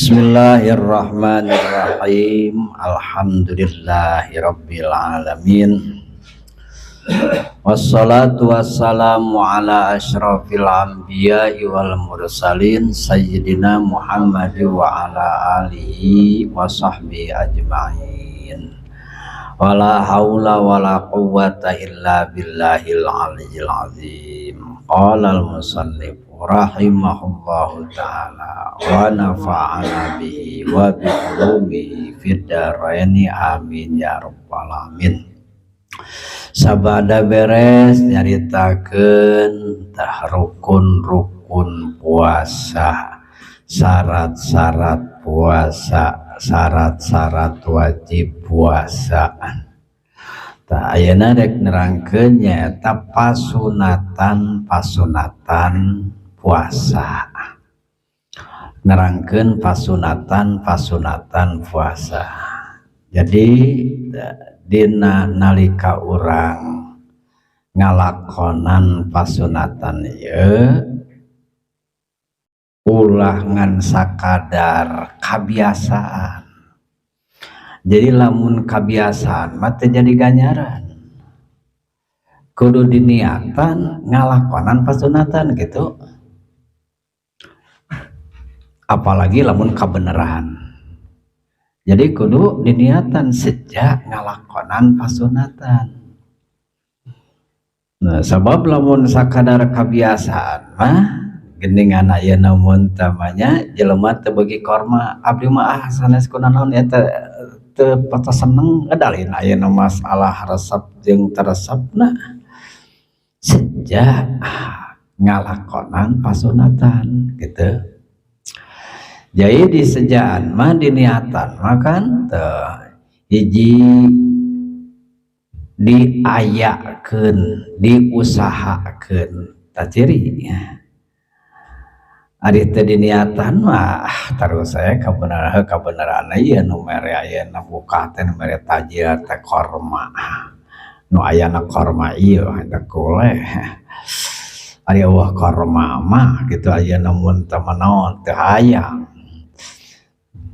Bismillahirrahmanirrahim. Alhamdulillahirabbil alamin. Wassalatu wassalamu ala asyrafil anbiya'i wal mursalin sayyidina Muhammad wa ala alihi wa sahbihi ajma'in. Wala haula wala quwwata illa billahil aliyyil azim. Qala al musannif rahimahullahu taala wa nafa'ana bihi wa bi ulumihi fid dharaini, amin ya rabbal alamin. Sabada beres nyaritakeun tah rukun-rukun puasa, syarat-syarat puasa, syarat-syarat wajib puasa. Tah, ayeuna rek nerangkeun nyaeta pasunatan-pasunatan puasa. Nerangkeun pasunatan-pasunatan puasa. Jadi dina nalika urang ngalakonan pasunatan ieu, ulah ngan sakadar kabiasaan. Jadi lamun kabiasaan mah teu jadi ganjaran. Kudu diniatan ngalakonan pasunatan gitu. Apalagi lamun kabeneran. Jadi kudu diniatan sejak ngalakonan pasunatan. Nah, sabab lamun sakadar kabiasaan mah geuningan ayeuna mun tamanya jelema teu beuki korma, abdi mah ah sanes kunanaon eta teu pata seneng ngedalin ayeuna masalah resep jeung teresepna sejak ngalakonan pasunatan gitu. Jadi di sejaan mah diniatan mah kan teu hiji diayakeun, diusahakeun, tah ciri. Ari teu diniatan mah terus saya kabeneran kabeneran ieu nu mere ayeuna buka teh, nu mere tajil teh korma. Nu ayana korma ieu eta kuleh. Ari euweuh korma mah kitu ayeuna mun teu manaon teu hayang.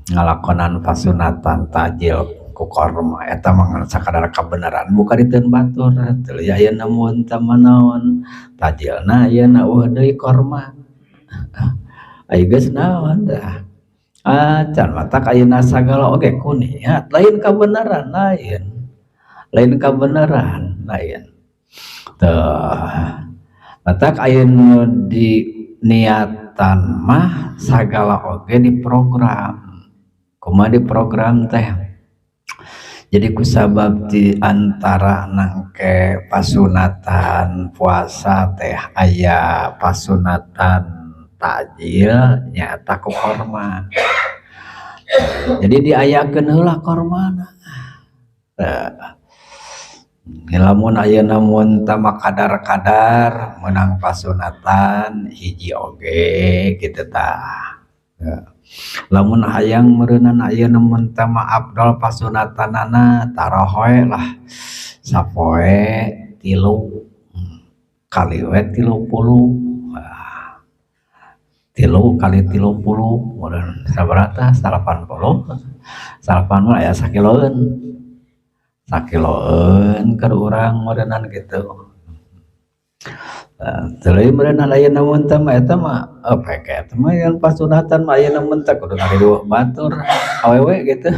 Ngalakonan pasunatan tajil ku korma eta mah ngan sakadar kabeneran buka diteun batur teu ayeuna mun teu manaon tajilna ayeuna euweuh deui korma. Ayo geus naon tah. Acan matak ayeuna sagala oge ku niat, lain kabeneran lain. Lain kabeneran lain. Tah, matak ayeuna di niatan mah sagala oge diprogram. Kumaha diprogram teh? Jadi kusabab di antara nangke pasunatan puasa teh aya pasunatan takjil nyaeta ku korma. Jadi diayakeun heula kormana. Tah. Lamun ayeuna mun teu kadar-kadar meunang pasunatan hiji oge kitu tah. Lamun hayang meureunan ayeuna mun teu mah afdol pasunatanana taroh we lah sapoe 3 kali we 30. 3 kali 30 meureun sabaraha tah? 80. 80 aya sakiloeun. Sakiloeun keur urang meureunnan kitu. Teuing meureunnan ayeuna mun teu mah eta mah pek eta mah yang pasunatan mah ayeuna mun teh kudu ngariweuh batur awewe gitu.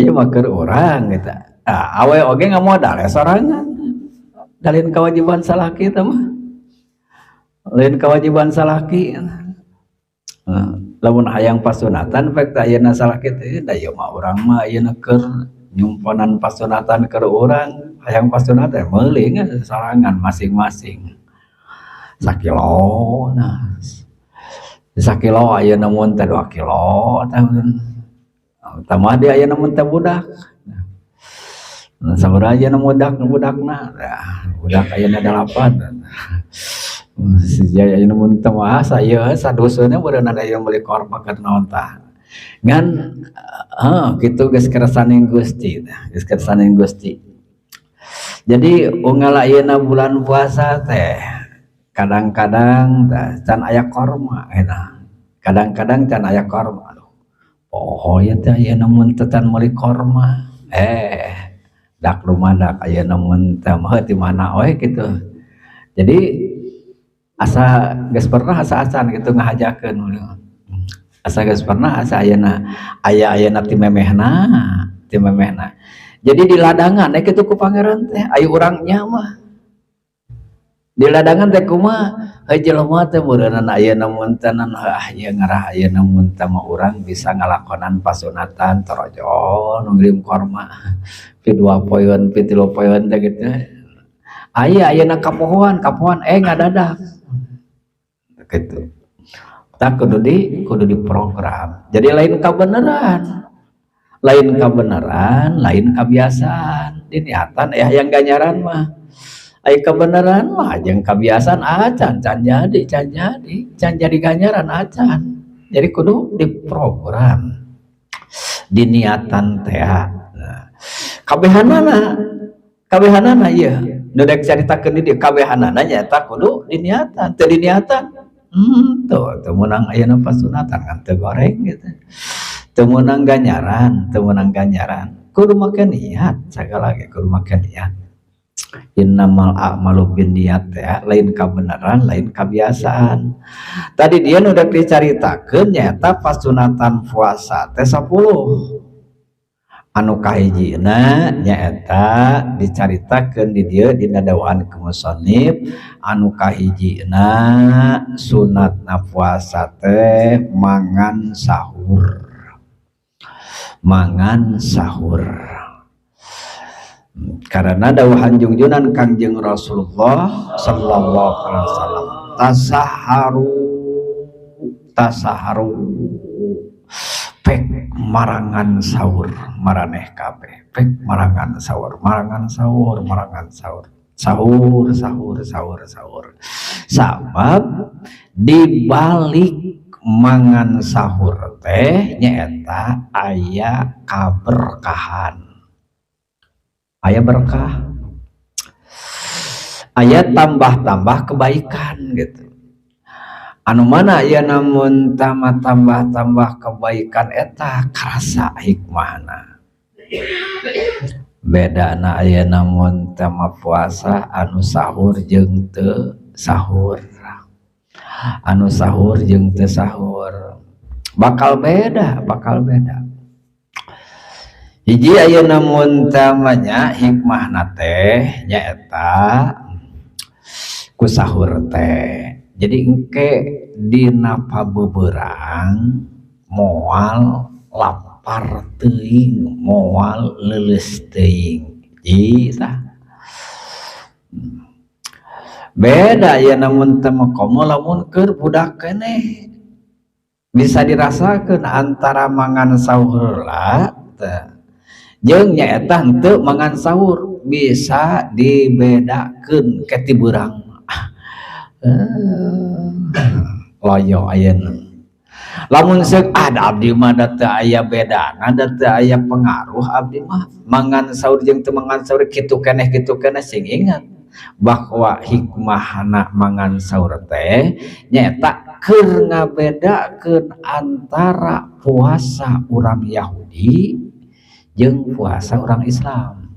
Ieu mah keur urang gitu. Ah, awewe oge ngamodal sorangan. Da lain kewajiban salaki eta mah. Lain kewajiban salaki. Lamun hayang pasunatan pek teh ayeuna salaki teh da ieu mah urang mah ayeuna keur nyumponan pasunatan keur urang hayang pasunatan meuli sorangan masing-masing. Sakilo nah. Sakilo ayeuna mun teh 2 kilo tah. Tambah deui ayeuna mun teh budak. Nah, sabaraha ayeuna budak budakna? Nah, budak ayeuna 8. Ayeuna mun teu mah ieu sadusunna meureunna aya meuli korma keur naon tah. Ngan heuh kitu geus kersaning Gusti tah, geus kersaning Gusti. Jadi unggal ayeuna bulan puasa teh kadang-kadang tah can aya korma eta. Kadang-kadang can aya korma. Aduh, oh ya teh ayeuna mun teh can meuli korma. Dak lumadak ayeuna mun teh mah di mana we gitu. Jadi asa geus pernah, asa acan gitu ngahajakeun. Asa geus pernah, asa ayeuna aya ayeuna ti memehna, ti memehna. Jadi di ladangan kitu ku Pangeran teh, ayo urang nya mah. Di ladangan teh kumaha? Heuh, jelema teh meureunana ayeuna mun teh, ah ieu ngarah ayeuna mun teh mah urang bisa ngalakonan pasunatan, torojol nu ngirim korma. Pi 2 poeun, pi 3 poeun teh gitu. Aya ayeuna kapohoan, kapohoan ngadadak. Gitu. Tak kudu diprogram. Jadi lain kabeneran. Lain kabeneran, lain kebiasaan. Diniatan ya yang ganjaran mah. Ai kebenaran mah jeung kebiasaan acan, can jadi, can jadi, can jadi ganjaran acan. Jadi kudu diprogram. Diniatan teh. Nah, kabehanana, kabehanana ieu. Nu dek caritakeun di dieu kabehanana nyaeta kudu diniatan, teu diniatan. Tuh, teu meunang ayeuna pasunatan kan teu goreng gitu. Teu meunang ganjaran, teu meunang ganjaran. Kudu make niat, sagala ge kudu make niat. Innamal a'malu binniyat ya, lain kabenaran, lain kebiasaan. Tadi dia udah dicaritakeun nyaeta pasunatan puasa teh 10. Anu kahijina nyaeta dicaritakeun di dieu dina dawuhan ku musannif, anu kahijina sunatna puasa teh mangan sahur. Mangan sahur. Karena dawuhan jungjunan Kangjeng Rasulullah sallallahu alaihi wasallam, tasaharu, tasaharu, pek marangan sahur maraneh kabeh, pek marangan sahur, marangan sahur, marangan sahur, sahur, sahur, sahur, sahur. Sabab dibalik mangan sahur teh nyaeta aya kaberkahan, aya berkah, aya tambah-tambah kebaikan gitu. Anu mana ya namun tambah-tambah kebaikan eta karasa hikmahna. Bedana aya namun tema puasa anu sahur jeung teu sahur, anu sahur jeung teu sahur bakal beda, bakal beda. Hiji aya namun tamanya hikmahna teh nyaeta ku sahur teh jadi engke dina pabeberang moal lapar teuing, moal leuleus teuing. Tah, beda ya namun teh komo lamun keur budak keneh bisa dirasakeun antara mangan sahur lah jeung nyaeta henteu mangan sahur, bisa dibedakeun ke ti beurang. Loyo ayeuna lamun seuk, ah, da abdi mah da teu aya bedana, da teu aya pengaruh, abdi mah mangan sahur jeung teu mangan sahur kitu keneh, kitu keneh. Sing ingat bahwa hikmahna mangan sahur teh nyaeta keur ngabedakeun antara puasa urang Yahudi jeung puasa orang Islam.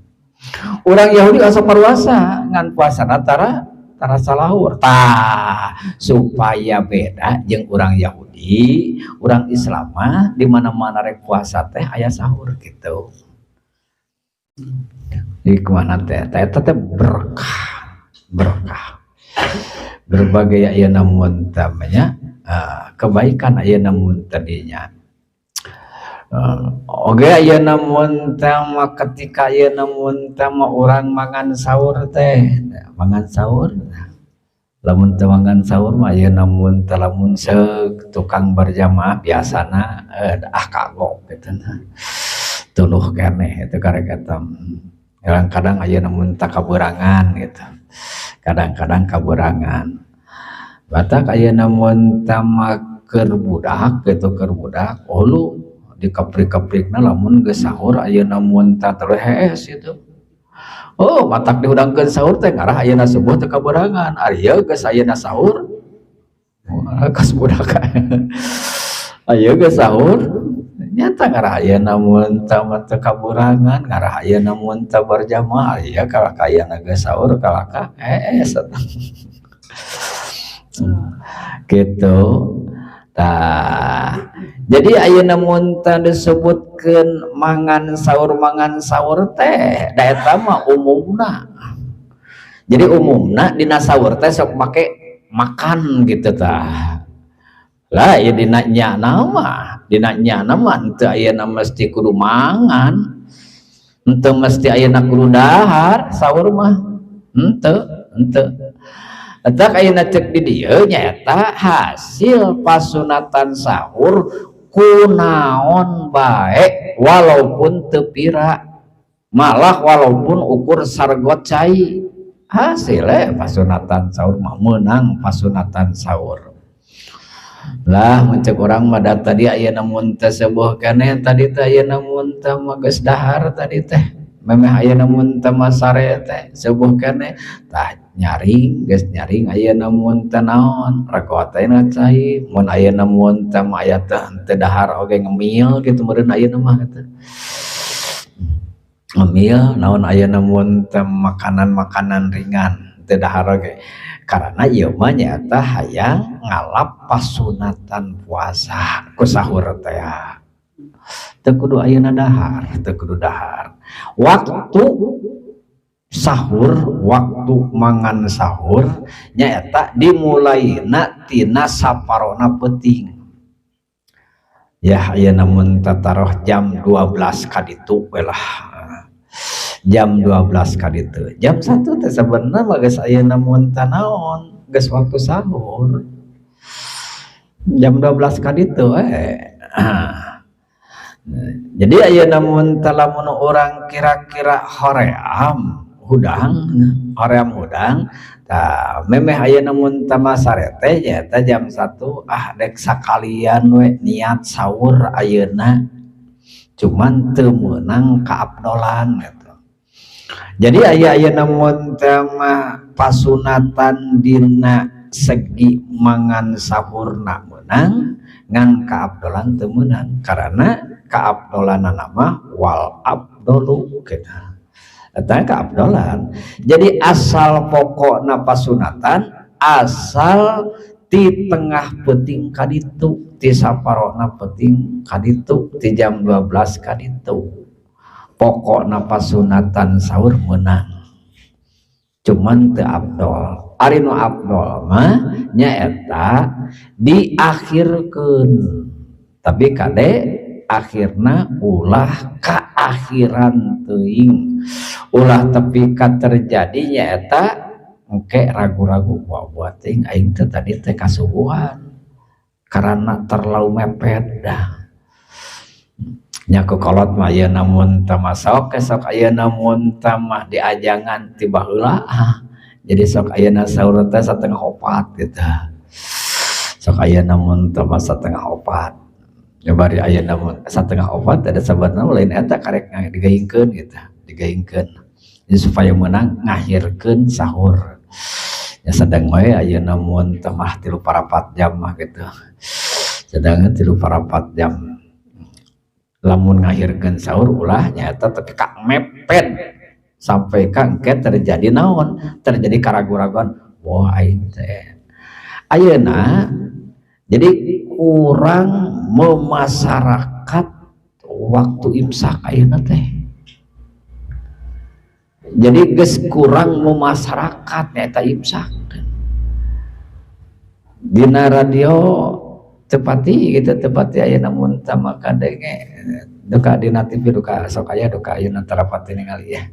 Orang Yahudi asa puasa ngan puasa tara tara salahur. Tah, supaya beda jeung orang Yahudi, orang Islam mah di mana-mana rek puasa teh aya sahur gitu. Jadi kemana teh? Teh eta teh berkah, berkah. Berbagai aya namun tamanya kebaikan aya namun tadinya. Oke, aya namun tama ketika aya namun tama orang mangan sahur teh, mangan sahur. Lamun teu mangan sahur mah aya namun teh lamun seuk tukang berjamaah biasana ah kagok gitu nah. Tunduh keneh itu karek eta. Kadang-kadang aya namun tak kaberangan gitu. Kadang-kadang kaberangan. Batak aya namun tama keur budak gitu, keur budak oh dikaprik-kaprikna lamun geus sahur ayeuna mun tah terus hees gitu. Oh, matak dihudangkeun sahur teh ngarah ayeuna subuh teu kaberangan. Ari ieu geus ayeuna sahur. Wah, kas budak. Ayo ge sahur nyata ngarah ayeuna mun teu mah teu kaburangan, ngarah ayeuna mun teu berjamaah ya, kalah ka ayeuna geus sahur kalah ka hees gitu. Tah, jadi ayeuna mun teh disebutkeun mangan sahur, mangan sahur teh da eta mah umumna. Jadi umumna dina sahur teh sok make makan gitu. Tah lah ya, dina nyana mah, dina nyana mah henteu ayeuna mesti kudu mangan, henteu mesti ayeuna kudu dahar sahur mah, henteu henteu. Eta ayeuna cek di dieu nyaeta hasil pasunatan sahur kunaon bae, walaupun teu pira, malah walaupun ukur sargot cai, hasilnya pasunatan sahur mah menang pasunatan sahur lah. Mun cek urang mah tadi ayeuna mun teh sebuah keneh tadi teh, ayeuna mun teh mah geus dahar tadi teh, memeh ayeuna mun teh mah sare teh sebuah keneh. Tah, nyaring geus nyaring ayeuna mun teh naon regot teh cai. Mun ayeuna mun teh mah aya teh teu dahar oge ngemil gitu meureun ayeuna mah gitu, ngemil naon ayeuna mun teh makanan-makanan ringan teu dahar oge, karena ieu mah nyaeta hayang ngalap pasunatan puasa ku sahur teh. Teu kudu ayeuna dahar, teu kudu dahar. Waktu sahur, waktu mangan sahur nyaeta dimulaina tina saparona peuting ya. Ayeuna mun tataroh jam 12 kaditu we lah, jam 12 kaditu, jam 1 teh sebenarnya mah geus ayeuna mun teh naon geus waktu sahur, jam 12 kaditu eh. Jadi ayeuna mun teh lamun urang kira-kira hoream hudang, hoream hudang, tah memeh ayeuna mun teh mah sare teh nyaeta jam 1, ah dek sakalian we niat sahur ayeuna, cuman teu meunang kaabdolan gitu. Jadi aya ayeuna mun teh mah pasunatan dina segi mangan sahurna meunang, ngan kaabdolan teu meunang, karena kaabdolanana mah wal afdolu gitu. Eta kaabdolan. Jadi asal pokokna pasunatan asal di tengah peuting kaditu, ti saparona peuting kaditu, ti jam 12 kaditu, pokokna pasunatan sahur menang, cuman teu afdol. Ari nu afdol mah nyaeta diakhirkeun, tapi kade akhirna ulah kaakhiran teuing, ulah tepi ka terjadi nyaeta engke ragu-ragu, wah buat teuing aing teh tadi teh kasubuhan karena terlalu mepet. Dah nya, ku kolot mah ayeuna mun teh mah sok sok ayeuna mun teh mah diajangan ti baheula. Jadi sok ayeuna sahur teh 3:30 gitu, sok ayeuna mun teh mah 3:30 ya. Bari ayeuna mun 3:30 ada sabarna lain eta karek digaingkeun gitu, digaingkeun jadi supaya menang ngakhirkeun sahur ya. Sedang we ayeuna mun teh mah 3:15 jam mah gitu, sedangkan 3:15 jam lamun ngakhirkeun sahur ulah nyaeta tapi ka mepet sampai ka engke terjadi naon, terjadi karagu-raguan, wah aing teh ayeuna. Jadi kurang memasyarakat waktu imsak ayeuna teh, jadi geus kurang memasyarakat nyaeta imsak. Dina radio tepati gitu, tepati ayeuna mun teh mah kadenge duka dina TV duka sok aya, duka ayeuna tarapati ningali ya,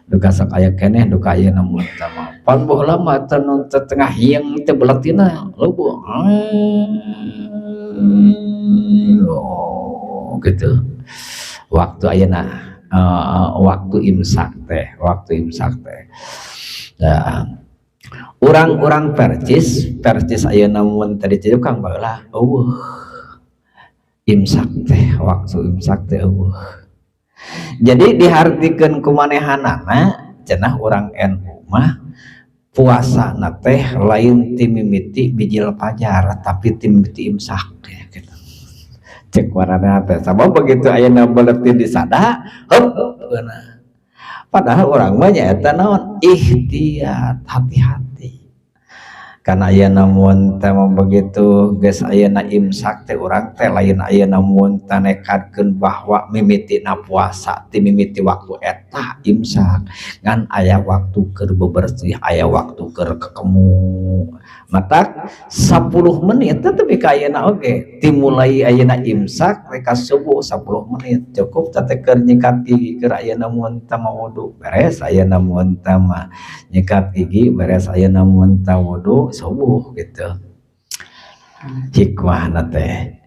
duka sok aya keneh duka ayeuna mun teh mah. Pan baheula mah teh nu teh tengah hieng teh beletina leubeung oh gitu waktu ayeuna, waktu imsak teh, waktu imsak teh. Nah, urang-urang percis percis ayeuna mun tadi Kang, baheula eueuh imsak teh, waktu imsak teh eueuh. Jadi dihartikeun ku manehanana cenah urang NU mah puasa teh lain ti mimiti bijil fajar, tapi ti mimiti imsak ya gitu. Cek warana teh sama begitu ayeuna beuleutna disada, heup. Padahal urang mah nyaeta naon, ihtiyat, hati-hati, karena ayeuna mun teh begitu geus ayeuna imsak teh, urang teh lain ayeuna mun teh nekadkeun bahwa mimitina puasa ti mimiti waktu eta imsak, ngan aya waktu keur bebersih, aya waktu keur kekemu. Matak 10 menit teh tapi ka ayeuna oge, dimulai ayeuna imsak teh ka subuh 10 menit cukup teh keur nyikat gigi, keur ayeuna mun teh wudu beres, ayeuna mun teh mah nyikat gigi beres, ayeuna mun teh wudu subuh gitu hikmahna teh.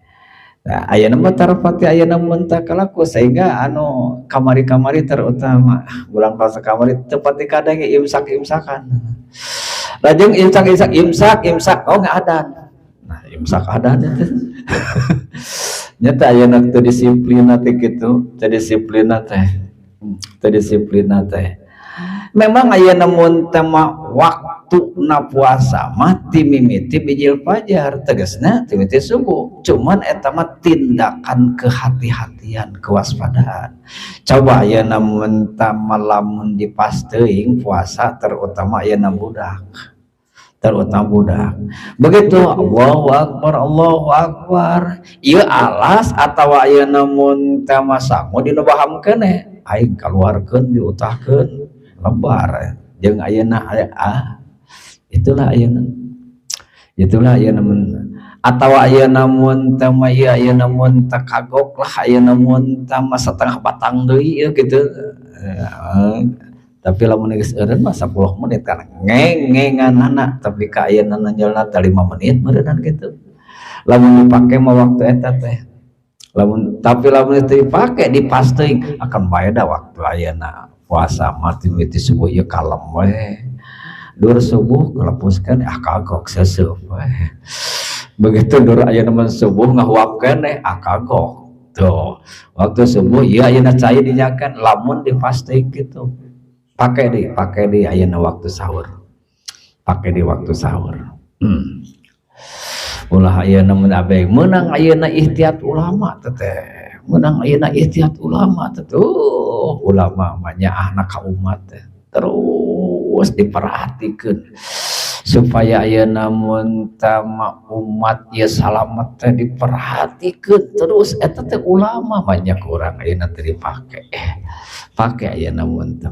Nah, ayeuna mah tarpati ayeuna mun teh kalaku, sehingga anu kamari-kamari, terutama bulan puasa kamari, teu pati kadang imsak-imsakan. Lajeng imsak imsak imsak imsak, oh nggak adan. Nah, imsak adan itu nyata ayeuna teu disiplin teh kitu, teu disiplin teh, teu disiplin teh. Memang ayeuna mun teh mah waktu na puasa mah ti mimiti bijil fajar, tegasna ti mimiti subuh, cuman eta mah tindakan kehati-hatian, kewaspadaan. Coba ayeuna mun teh mah lamun dipasteuing puasa, terutama ayeuna budak, terutama budak, begitu Allahu Akbar, Allahu Akbar, ieu alas atawa ayeuna mun teh mah sangu dina baham keneh, aing kaluarkeun, diutahkeun lebar jeung ayeuna aya. Ah, itulah ayeuna, itulah ayeuna mun atawa ayeuna mun teh mah ieu, ayeuna mun teh kagok lah, ayeuna mun teh mah setengah batang deui ieu gitu. Tapi lamun geus eureun mah 10 menit kan ngeng-ngenganana, tapi ka ayeuna nonjolna teh 5 menit meureunnan gitu lamun dipake mah waktu eta teh. Lamun, tapi lamun itu dipake dipasteuing akan beda. Waktu ayeuna puasa mah ti mimiti subuh ieu kalem we, dur subuh kelepuskeun, ah kagok seuseup we. Begitu dur ayeuna mah subuh ngahuap keneh, ah kagok tuh waktu subuh ieu ayeuna cai dinyakan. Lamun dipasteuing gitu, pakai di pakai di ayeuna waktu sahur, pakai di waktu sahur. Ulah ayeuna mun abe meunang ayeuna ihtiyat ulama teh, meunang ayeuna ihtiyat ulama teh. Ulama mah nyaahna ka umat teh terus diperhatikan supaya ayeuna mun tama umat ieu salamet teh, diperhatikan terus eta teh ulama. Banyak orang ayeuna teh dipake pake ayeuna mun teh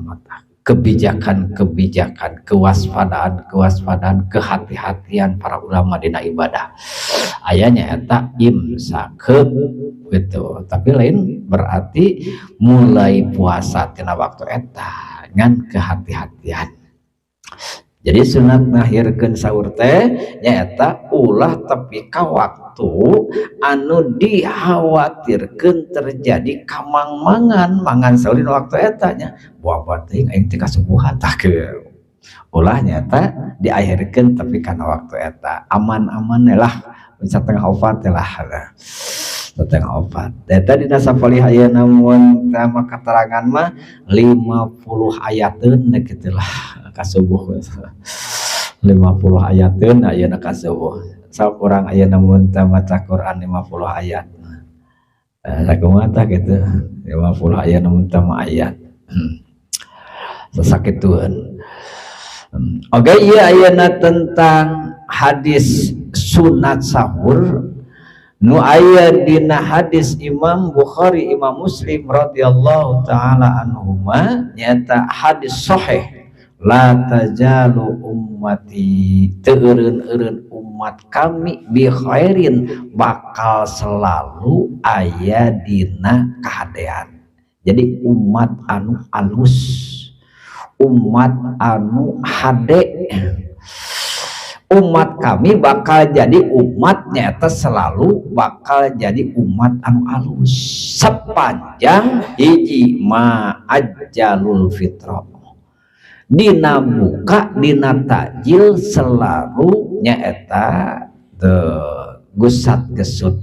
kebijakan-kebijakan, kewaspadaan-kewaspadaan, kehati-hatian para ulama dina ibadah. Ayanya eta imsak gitu. Tapi lain berarti mulai puasa tina waktu eta, ngan kehati-hatian. Jadi sunat ngakhirkeun sahur teh nyaeta ulah tepi ka waktu anu dikhawatirkeun terjadi kamangmangan mangan sahur dina waktu eta nya. Buah teuing aing teh kasubuhan tah kieu. Ulah nyata diakhirkeun tapi kana waktu eta aman-aman lah, setengah opat lah, setengah opat. Eta dina sapalih ayeuna mun tama keterangan mah 50 ayateun kitu lah ka subuh, 50 ayateun ayeuna ka subuh. Sok urang ayeuna mun teu maca Quran 50 ayat, sakumaha tah kitu 50 ayat mun teu ayat sasakitueun. Oke, iya, ayeuna tentang hadis sunat sahur nu aya dina hadis Imam Bukhari, Imam Muslim radhiyallahu taala anhuma, nyata hadis sahih. La tazalu ummati, teu eureun-eureun umat kami, bi khairin, bakal selalu aya dina kahadean. Jadi umat anu alus, umat anu hade, umat kami bakal jadi umat nyata selalu bakal jadi umat anu alus sepanjang hiji ma ajjalul fitra, dina buka, dina takjil selalu nyaeta the gusat gesut,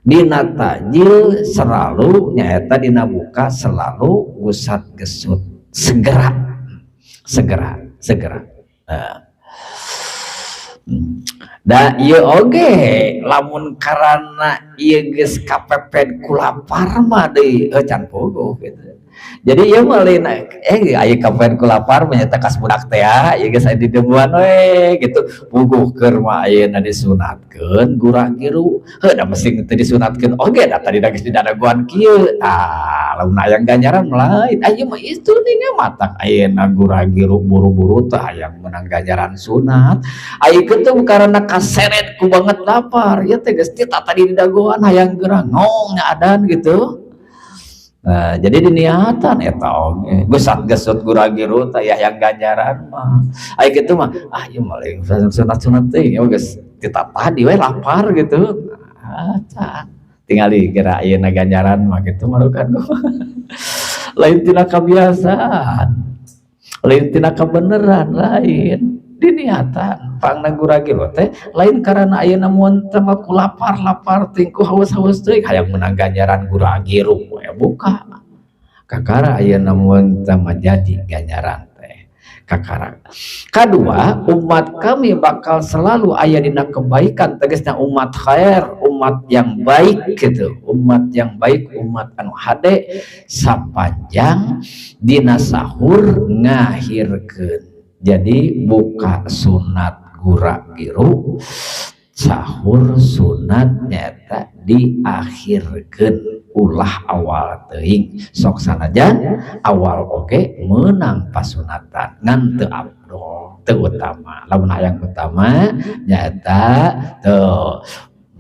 dina takjil selalu nyaeta, dina buka selalu gusat gesut, segera segera segera. Nah. Da ieu oge lamun karana ieu geus kapepet ku lapar mah deui can puguh gitu. Jadi ieu mah lain aya kapepet ku lapar mah nyata kas budak teh ieu geus aya didemuan we gitu. Puguh keur mah ayeuna disunatkeun gura-giru. Heuh da mesti teu disunatkeun oge da tadi da geus didadaguan kieu. Tah lamun hayang ganjaran lain. Aya mah itu nih matak ayeuna gura-giru buru-buru teh hayang menang ganjaran sunat. Aya kitu karena kaseret ku banget lapar. Ieu teh geus tadi didagoan hayang geura ngong adan gitu. Nah, jadi diniatan eta oge gesat-gesut gura-giru teh ya yang ganjaran mah. Aya kitu mah ah ieu mah lain sunat-sunat teh ya geus tadi we lapar gitu. Ah, tingali geura ayeuna ganjaran mah kitu marukan. Lain tina kebiasaan. Lain tina kebenaran lain. Diniatan pangna gura-giru teh lain karena ayeuna mun teh mah ku lapar-lapar teh ku haus-haus teh hayang menang ganjaran gura-giru we buka. Kakara ayeuna mun teh mah jadi ganjaran teh. Kakara. Kadua, umat kami bakal selalu aya dina kebaikan, tegasna umat khair, umat yang baik gitu, umat yang baik, umat anu hade sapanjang dina sahur ngahirkeun. Jadi buka sunat gura-giru, sahur sunat nyata diakhirkeun ulah awal teuing. Sok sanajan awal oge menang pasunatan ngan teu afdol, teu utama. Lamun hayang utama nyata teu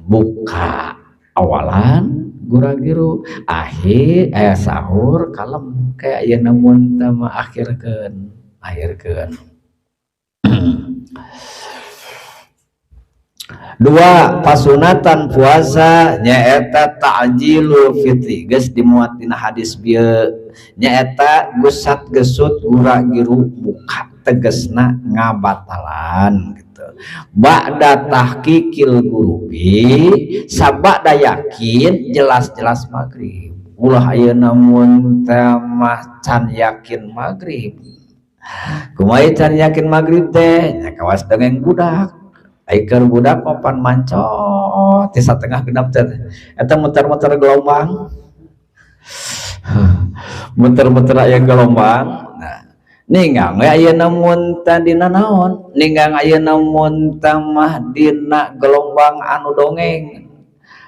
buka awalan gura-giru, akhir sahur kalem kayak ayeuna mun teh mah akhirkeun. Akhirkeun. Dua, pasunatan puasa nyaeta ta'jilul fitri. Geus dimuat dina hadis bieu nyaeta gusat gesut gura-giru buka tegesna ngabatalan gitu. Ba'da tahqiqil gurubi sabada yakin jelas-jelas maghrib. Ulah ayeuna mun teh mah can yakin maghrib. Kumaha can yakin maghrib teh nya kawas dongeng budak. Ai keur budak papan mancot ti satengah genap teh eta muter-muter gelombang. Muter-muter aya gelombang. Nah, ninggang we ayeuna mun teh dina naon? Ninggang ayeuna mun teh mah dina gelombang anu dongeng.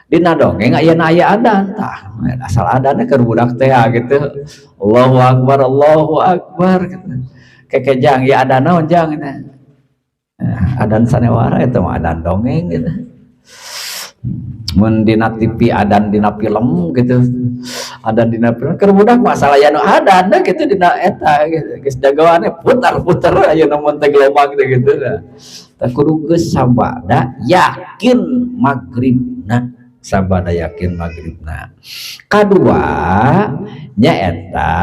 Dina dongeng ayeuna aya adan tah. Asal adanna keur budak teh gitu. Allahu akbar, Allahu akbar gitu. Keke jang ya adan naon jang gitu. Adan sanewara itu mah adan dongeng gitu. Mun dina TV adan dina film gitu. Adan dina film keur budak masalah ya nu adan gitu dina eta gitu. Geus dagawane putar-putar ayeuna mun teh gelombang teh gitu. Tah kudu geus sabada yakin magribna, sabada yakin magribna. Kadua nyaeta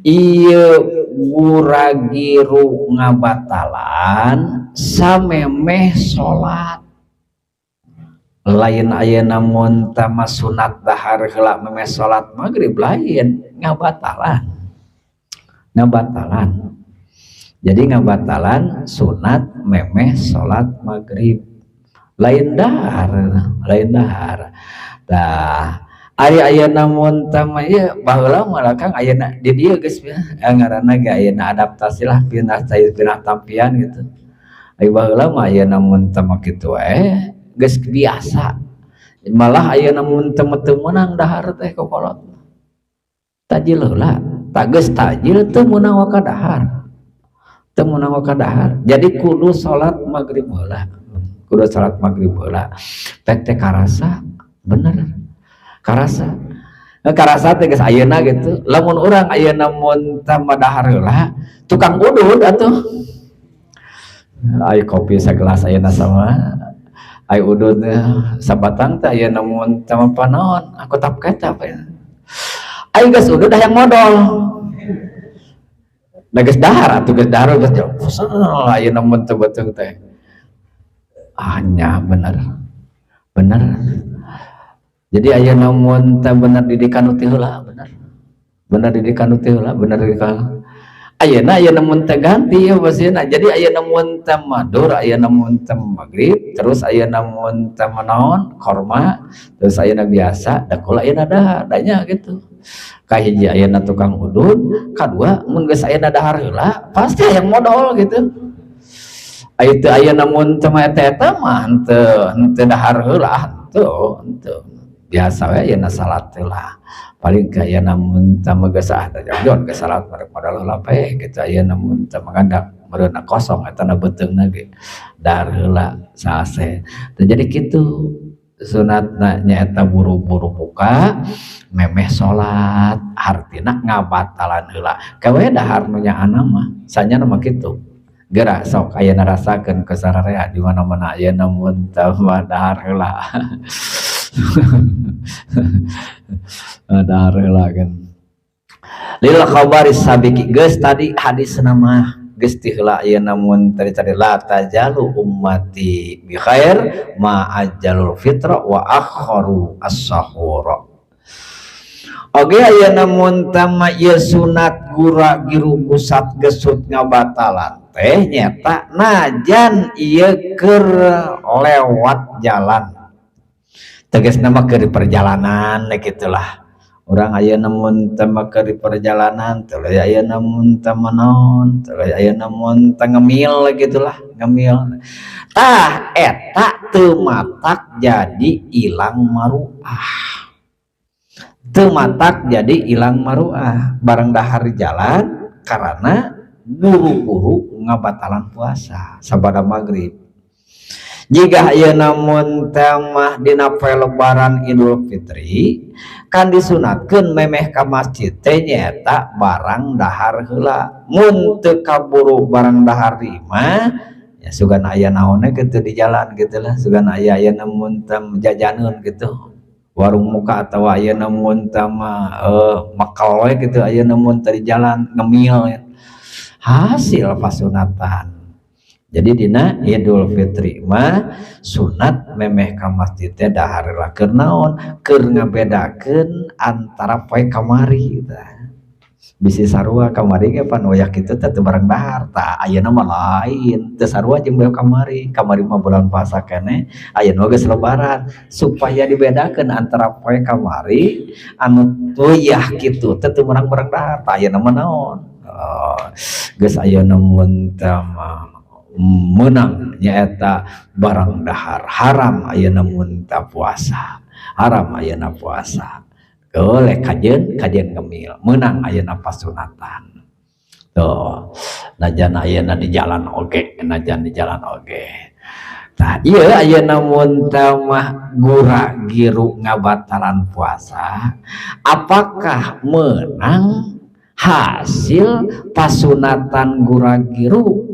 ieu gura-giru ngabatalan samemeh salat. Lain ayeuna mun teh mah sunat dahar heula memeh salat maghrib lain, ngabatalan. Ngabatalan. Jadi ngabatalan sunat memeh salat maghrib. Lain dahar, lain dahar. Tah ari ayeuna mun teh mah ieu baheula mah Kang ayeuna di dieu geus ngaranna ge ayeuna adaptasi lah pindah cai pindah tampian gitu. Ari baheula mah ayeuna mun teh mah kitu we geus biasa. Malah ayeuna mun teh mah teu meunang dahar teh kokolot. Tajil heula, tah geus tajil teu meunang waka dahar. Teu meunang waka dahar. Jadi kudu salat maghrib heula. Kudu salat maghrib heula. Pek teh karasa bener. Karasa. Karasa teh geus ayeuna gitu. Lamun urang ayeuna mun teh mah dahar heula, tukang udud atuh. Ai kopi sagelas ayeuna sama ai udud sabatang teh ayeuna mun teh mah panaon, aku tap kecap ya. Ai geus udud hayang modol. Da geus dahar atuh geus dahar geus jauh. Ayeuna mun teh beuteung teh. Ah nya bener. Bener. Jadi ayeuna mun teh bener didikan nu teu heula bener. Bener didikan nu teu heula, bener didikan. Ayeuna aya mun teh ganti ya pasieuna. Jadi ayeuna mun teh madur, ayeuna mun teh maghrib, terus ayeuna mun teh naon korma, terus ayeuna biasa da kula ayeuna dahar danya gitu. Kahiji ayeuna tukang udud, kadua mun geus ayeuna dahar heula pasti hayang modol gitu. Aya teu ayeuna mun teh mah eta eta mah henteu henteu dahar heula, henteu henteu. Biasa we ayeuna salat heula. Paling ka ayeuna mun teh mah geus ah jauh geus salat merek modal heula pe gitu. Ayeuna mun teh mah meureunna kosong eta na beuteungna ge dahar heula salse. Jadi kitu sunatna nyaeta buru-buru buka memeh salat hartina ngabatalan heula. Kawe dahar nu nyaana mah sanyana mah kitu. Geura sok ayeuna rasakeun ke sararea di mana-mana ayeuna mun teh mah dahar heula. Dahar heula kan. Lil khabari sabiki geus tadi hadisna mah geus ti heula ayeuna mun tadi la tajalu ummati bi khair ma ajjalul fitra wa akharu as-sahura. Oge ayeuna mun teh mah ieu sunat gura giru gusat gesut ngabatalan teh nyata najan ieu keur lewat jalan. Tegasna mah keur di perjalanan gitulah. Urang ayeuna mun teh mah keur di perjalanan, tuluy ayeuna mun teh mah naon, tuluy ayeuna mun teh ngemil gitulah, ngemil. Tah eta teu matak jadi ilang maruah. Teu matak jadi ilang maruah bareng dahar di jalan karena buru-buru ngabatalan puasa sabada maghrib. Jika ayeuna mun teh mah dina poe lebaran Idul Fitri kan disunatkeun memeh ka masjid teh nyaeta barang dahar heula. Mun teu kaburu barang dahar di imah ya sugan aya naonnya gitu di jalan gitu lah, sugan aya ayeuna mun teh jajaneun gitu warung muka atau ayeuna mun teh mah makal we gitu ayeuna mun teh di jalan ngemil ya. Hasil pasunatan. Jadi dina Idul Fitri mah sunat memeh ka masjid teh dahar heula keur naon? Keur ngabedakeun antara poe kamari tah. Bisi sarua kamari ge pan wayah kitu teh teu bareng dahar. Tah ayeuna mah lain, teu sarua jeung poe kamari. Kamari mah bulan puasa keneh, ayeuna geus lebaran. Supaya dibedakeun antara poe kamari anu wayah kitu teh teu meunang bareng dahar. Tah ayeuna mah naon? Oh, geus ayeuna mun teh mah menang nyaeta barang dahar haram ayeuna mun teh puasa, haram ayeuna puasa boleh kajen kajen ngemil menang ayeuna pasunatan tuh najan ayeuna di jalan oge, najan di jalan oge. Tah ieu ayeuna mun teh mah gura giru ngabatalan puasa apakah menang hasil pasunatan gura giru?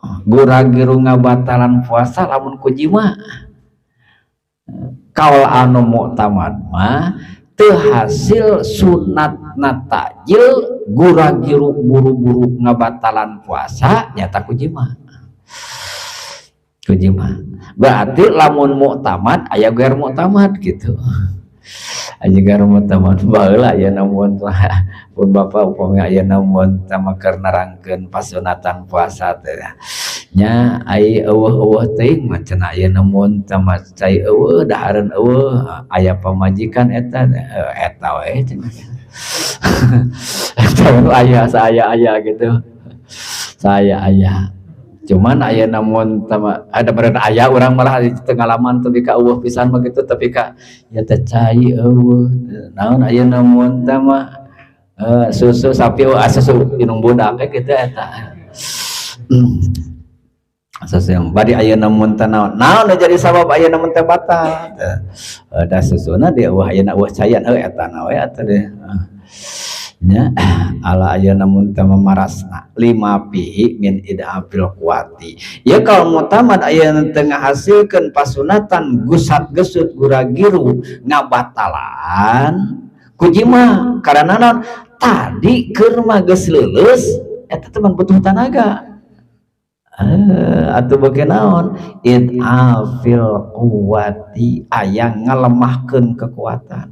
Gura giru ngabatalan puasa lamun ku jima kaul anu muktamad mah teu hasil sunatna takjil gura giru buru-buru ngabatalan puasa nyata ku jima. Ku jima berarti lamun muktamad aya gair muktamad gitu. Aya gair muktamad baheula aya namun pun bapak upami aya namun teh mah keur nerangkeun pasunatan puasa teh nya ai eueuh-eueuh teuing mah cenah aya namun teh mah cai eueuh dahareun eueuh aya pamajikan eta eta we cenah. Eta aya saaya-aya gitu. Saaya-aya. Cuman aya namun teh mah ada meureun aya urang malah teu ngalaman tapi ka eueuh pisan mah gitu tapi ka ya teh cai eueuh naon aya namun teh mah susu sapi susu inung budak gitu eta. Susu yang bari ayeuna mun teh naon naon nu jadi sabab ayeuna mun teh batal da susuna dia eueuh ayeuna eueuh cayan heuh eta na we atuh deh. Nya ala ayeuna mun teh mamarasna lima fihi min idafil quwati. Ya kalau muktamad ayeuna teh ngahasilkeun pasunatan gusat gesut gura-giru ngabatalan ku jima karena naon tadi keur mah geus leuleus eta teh butuh tanaga. Atuh beuki naon idafil quwati aya ngalemahkeun kekuatan.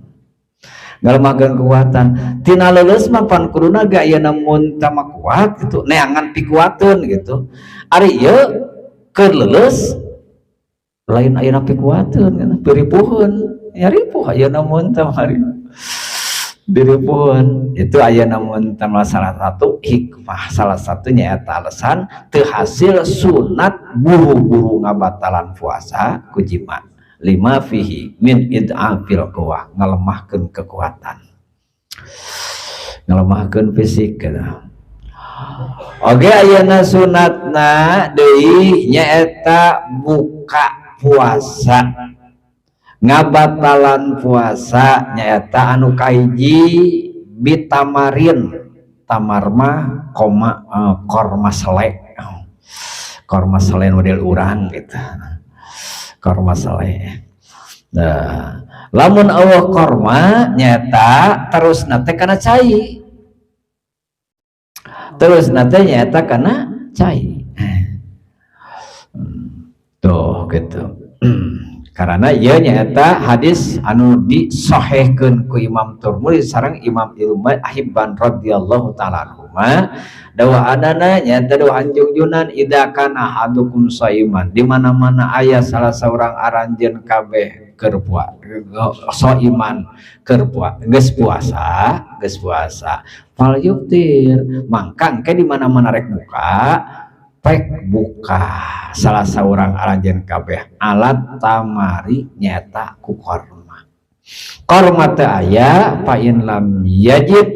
Ngalemahkeun kekuatan. Tina leuleus mah pan kuduna ge ayeuna mun mah kuat gitu, neangan pikuateun gitu. Ari ieu keur leuleus lain ayeuna pikuateun gitu, piripuheun. Ya ripuh ayeuna mun teh mah diripuheun. Itu ayeuna mun teh salah satu hikmah, salah satunya eta alasan teu hasil sunat buru-buru ngabatalan puasa ku jima. Lima fihi min id'afil quwah, ngalemahkeun kekuatan, ngalemahkeun fisik gitu. Oke, ayeuna sunatna deui nyaeta buka puasa, ngabatalan puasa nyaeta anu kahiji bitamarin. Tamar mah koma korma sele, korma sele model urang gitu, korma sele. Nah, lamun Allah korma nyata terus nate kana cai, terus nate nyata kana cai tuh gitu. Karena ieu nyaeta hadis anu disahihkeun ku Imam Tirmidzi sareng Imam Ibnu Hibban radhiyallahu taala anhuma, dawaanana nyaeta dawuh junjunan, idza kana ahadukum shaiman, di mana-mana aya salah seorang aranjeun kabeh keur puasa, shaiman keur puasa, geus puasa, geus puasa, fal yuftir, mangka engke di mana-mana rek buka, pek buka salah seorang aranjeun kabeh alat tamari, nyata ku korma. Korma teu aya, fa in lam yajid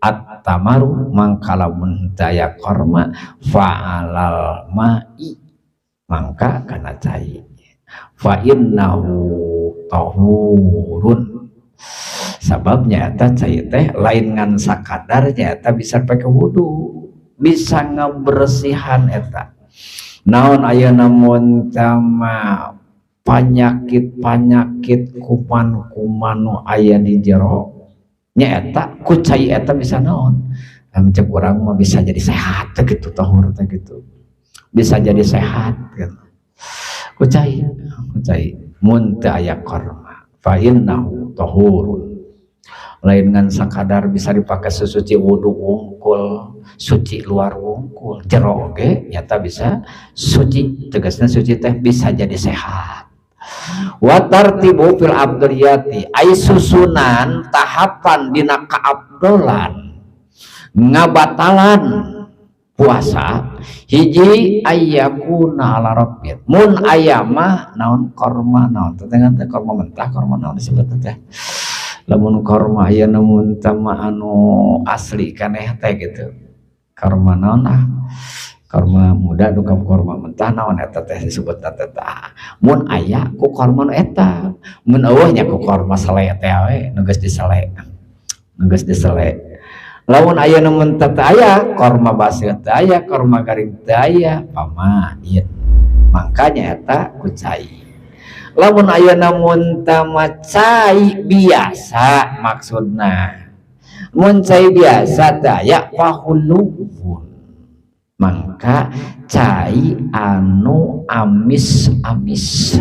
at-tamaru, mangka lamun teu aya korma, fa'alal ma'i, mangka kana cai, fa innahu tahurun, sabab nyata cai teh lain ngan sakadar nyata bisa pakai wudu, bisa ngebersihan eta naon ayeuna mun tama penyakit-penyakit, kuman-kuman nu aya di jero nya eta ku cai eta bisa naon, cek urang mah bisa jadi sehat gitu, tahur teh gitu, bisa jadi sehat gitu ku cai, ku cai mun teu aya korma. Fa innahu tahurun, lain ngan sakadar bisa dipakai sesuci wudu wungkul, suci luar wungkul, jero oge nyata bisa suci. Tegasnya suci teh bisa jadi sehat. Wa tartibu fil afdhaliyati, ai susunan tahapan dina kaafdolan ngabatalan puasa, hiji ayyakuna ala rabbin, mun aya mah naon, korma naon teh teh, korma mentah, korma naon disebut teh. Lamun korma aya namun tama anu asli kaneh teh gitu, korma naon ah, korma muda duka korma mentah naon eta teh disebut teh. Tah, mun aya ku korma nu eta, mun eueuh nya ku korma sele teh we, nu geus disele, nu geus disele. Lamun aya nu mentah teu aya, korma baseuh teu aya, korma garing teu aya, pamain, mangkanya eta ku cai. Lamun aya namun tama cai biasa, maksudna mun cai biasa teu aya, fahuluwun, mangka cai anu amis-amis,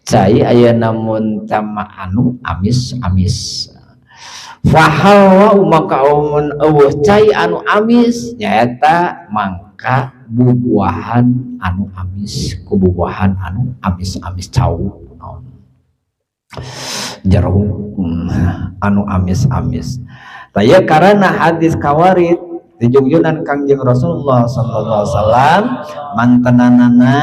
cai aya namun tama anu amis-amis. Fahal, maka mun eueuh cai anu amis nyaeta mangka bubuahan anu amis, ku bubuahan anu amis-amis, cau naon, jeruk anu amis-amis. Taya karena hadis kawarid dijungjunan Kangjeng Rasulullah sallallahu alaihi wasallam, mantenanana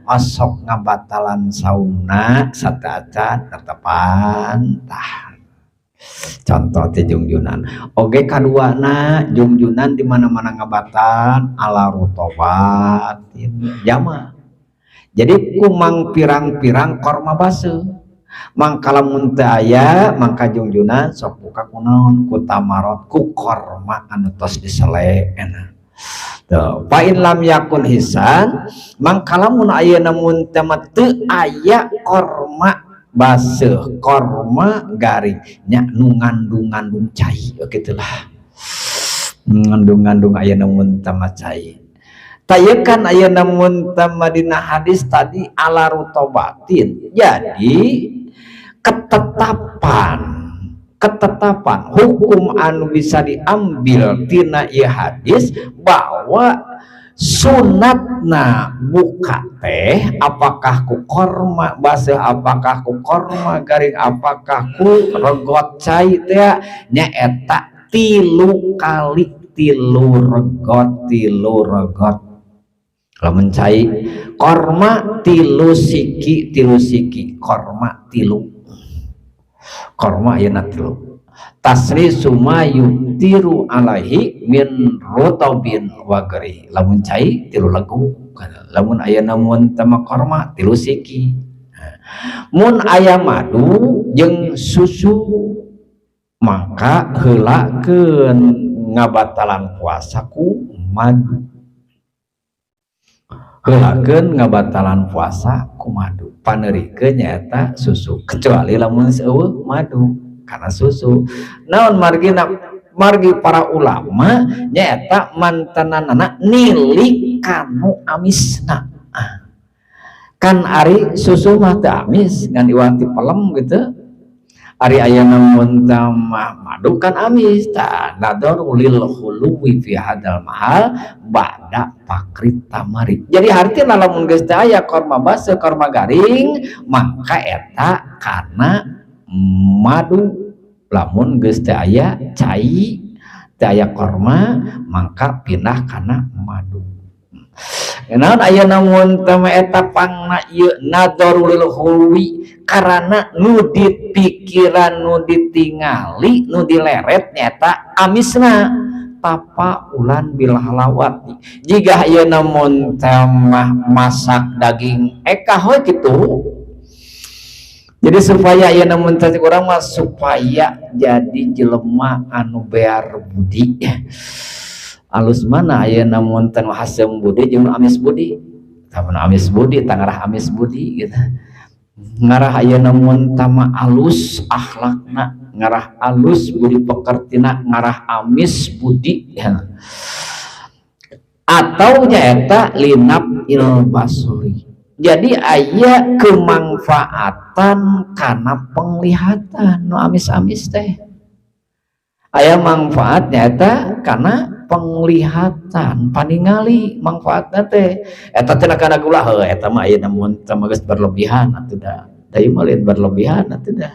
osok ngabatalan saumna sateuacan netepan. Tah, contoh teh jungjunan oge. Kaduana, jungjunan di mana-mana ngabatalan ala rutobatin jama, jadi kumang pirang-pirang korma baseuh. Mangka lamun teu aya, mangka jungjunan sok buka ku naon, ku tamarot, ku korma anu tos disele enak. Tuh, fa in lam yakun hisan, mangka lamun ayeuna mun teu teu aya korma baseuh, korma garing nya, nu ngandung-ngandung cai gitulah, ngandung-ngandung ayeuna mun teu cai. Tayekan ayeuna mun teu dina hadis tadi ala rutobatin, jadi ketetapan. Ketetapan hukum anu bisa diambil tina ieu hadis bahwa sunatna buka teh, apakah ku korma baseuh, apakah ku korma garing, apakah ku regot cai teh, nyaeta 3 kali 3 regot, 3 regot. Lamun cai korma 3 siki, 3 siki korma, 3 korma ayeuna 3 tasrisu ma yuftiru alaihi min rutobin wa ghairihi. Lamun cai 3 legu, lamun ayeuna mun tama korma 3 siki. Mun aya madu jeung susu maka heulakeun ngabatalan puasa ku madu, heulakeun ngabatalan puasa ku madu, paneurikeun nyaeta susu, kecuali lamun eueuh madu kana susu. Naon margina? Margi para ulama nyaeta mantenanana nilik kanu amisna. Kan ari susu mah teu amis, ngan iwati pelem gitu. Ari ayana mun mah madu kan amis. Ta nadaru lil khuluwi fi hadal mahal ba'da fakrit tamari. Jadi artinya lamun geus teu aya korma baseuh, korma garing, maka eta kana madu. Lamun geus teu aya cai, teu aya korma, maka pindah kana madu. Naon ayeuna mun teh eta pangna ieu nadaru lil khuluwi, karena nu dipikiran, nu ditingali, nu dileret nyata amisna tapa ulan bil halawati. Jika ayeuna mun teh mah masak daging ekah we kitu. Jadi supaya ayeuna mun teh urang mah supaya jadi jelema anu bear budi. Alus mana ayeuna mun teh haseum budi jeung amis budi? Tah amis budi tangarah amis budi gitu. Ngarah ayeuna mun tama alus akhlakna, ngarah alus budi pekertina, ngarah amis budi ya. Atau nyaeta linap il basori. Jadi aya kemangfaatan karena penglihatan nu amis-amis teh. Aya manfaat nyaeta karena penglihatan, paningali manfaatna teh. Eta teh kana gula heuh, eta mah ayeuna mun teh geus berlebihan atuh da. Da ieu mah lain berlebihan atuh da.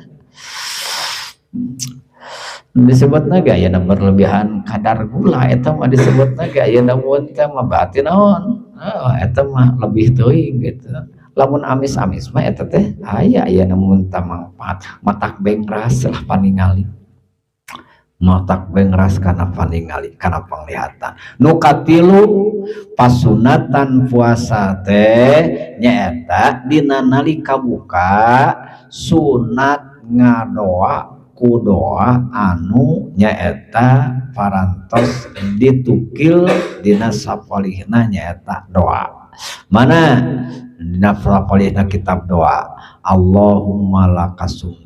Disebutna ge ayeuna berlebihan kadar gula, eta mah disebutna ge ayeuna mun teh mah berarti naon? Oh, eta mah lebih teuing gitu. Lamun amis-amis mah eta teh aya ayeuna mun teh manfaat matak bengras lah paningali. Matak bengras kana paningali, kana penglihatan. Nu katilu pasunatan puasa teh nyaeta dina nalika buka sunat ngadoa ku doa anu nyaeta parantos ditukil dina sapalihna nyaeta doa. Mana dina sapalihna kitab doa, Allahumma lakasumtu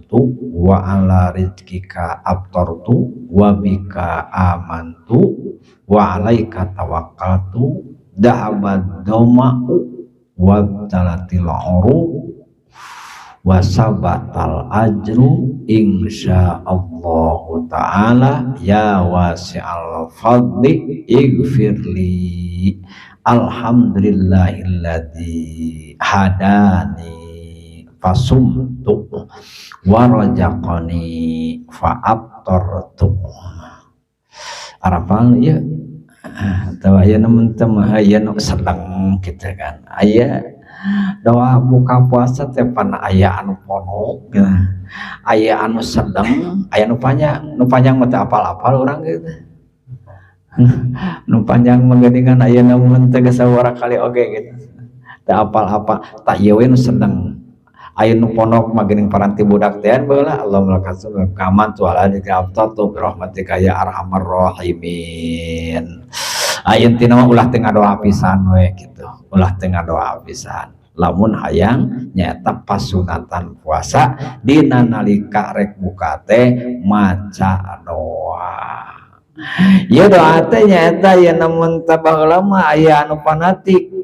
wa ala rizkika aftartu wa bika amantu wa alaika tawakkaltu dhahabad dhama'u wa talatil uruq wa sabatal ajru insyaallahu ta'ala ya wasi'al fadli ighfirli alhamdulillahilladzi hadani fasumtu wa razaqani fa'aftartu. Arafal ya atau aya nu teu mah aya nu sedang kitu kan. Aya doa buka puasa teh pan aya anu pondok gitu. Aya anu sedang, aya nu panjang, nu panjang mah teu apal-apal urang gitu. Nu panjang mah geuningan aya nu mun teu geus sabaraha kali oge gitu. Teu apal-apal, tak ieu we nu sedang. Aya nu pondok mah geuning paranti budak teh baheula Allahumma lakasum kaman tu ala dika aftartu bi rahmatika ya arhamar rahimin. Aya intina mah ulah teu ngadoa pisan we gitu. Ulah teu ngadoa pisan. Lamun hayang nyaeta pasunatan puasa dina nalika rek buka teh maca doa. Ieu doa teh nyaeta yen mun teh baheula mah aya anu fanatik.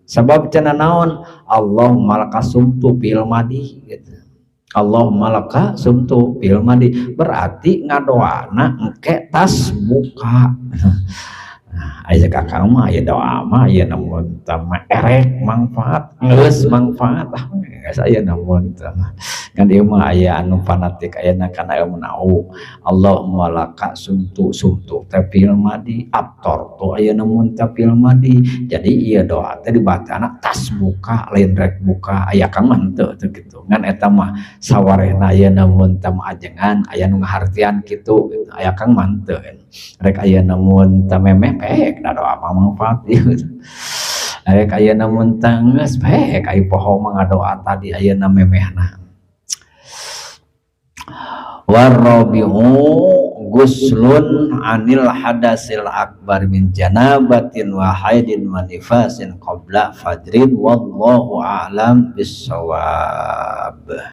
Sebab cenah naon Allahumma lakasumtu fil madi gitu. Allahumma laka sumtu fil madi, berarti ngadoana engke tas buka. Nah, aya kakang mah aya doa mah aya, namun tama erek manfaat, geus manfaat, ah geus aya. Namun tama kan ieu mah aya anu fanatik ayeuna kana ilmu nahwu. Allahumma laka sumtu, sumtu teh fil madi, aftartu aya namun teh fil madi. Jadi ieu doa teh dibacana tas buka, lain rek buka. Aya kang mah henteu teu kitu, ngan eta mah sawarehna aya namun teh ajengan aya nu ngahartian kitu gitu. Aya kang mah henteu, rek aya namun teh memeh pek da doa mah manfaat ieu, rek aya namun teh geus pek ai poho mah ngadoa tadi ayeuna memehna. Warrabi'u guslun anil hadasil akbar min janabatin wa haidin wa nifasin qabla fajrin, wallahu a'lam bissawab.